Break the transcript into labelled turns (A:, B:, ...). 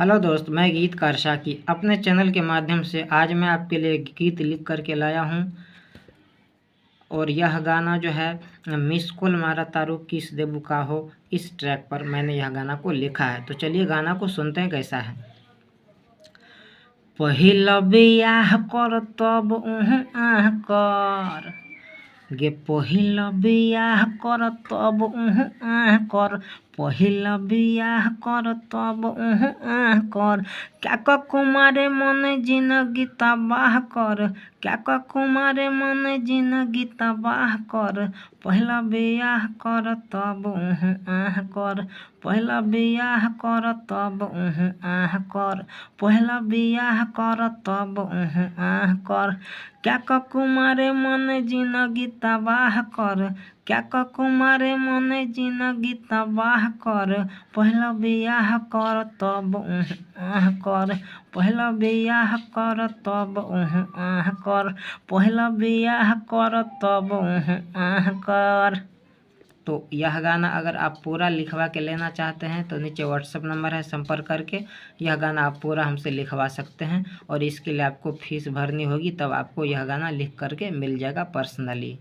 A: Hello दोस्त, मैं गीतकार शाकी अपने चैनल के माध्यम से आज मैं आपके लिए गीत लिख करके लाया हूँ। और यह गाना जो है मिस कॉल मारा तारू किस देबू का हो, इस ट्रैक पर मैंने यह गाना को लिखा है। तो चलिए गाना को सुनते हैं कैसा है। पहिल बियाह कर तब उह आह कर गे, पहिल बियाह कर तब उह आह कर, पहिल बियाह कर तब उह आह कर, क्या कुमारे मन जिनगी तबाह कर, क्या कुमारे मन जिनगी तबाह कर, पहिला बियाह कर तब उह आह कर, पहिला बियाह कर तब उह आह कर, पहिला बियाह कर तब उह आह कर, क्या कुमारे मन जिनगी तबाह कर, क्या कुमारे मन जिनगी तबाह कर, पहिला बियाह कर तब उह आह कर, पहिला बियाह कर तब उह आह कर, पहिला बियाह कर तब उह आह कर। तो यह गाना अगर आप पूरा लिखवा के लेना चाहते हैं तो नीचे व्हाट्सएप नंबर है, संपर्क करके यह गाना आप पूरा हमसे लिखवा सकते हैं। और इसके लिए आपको फीस भरनी होगी, तब आपको यह गाना लिख करके मिल जाएगा पर्सनली।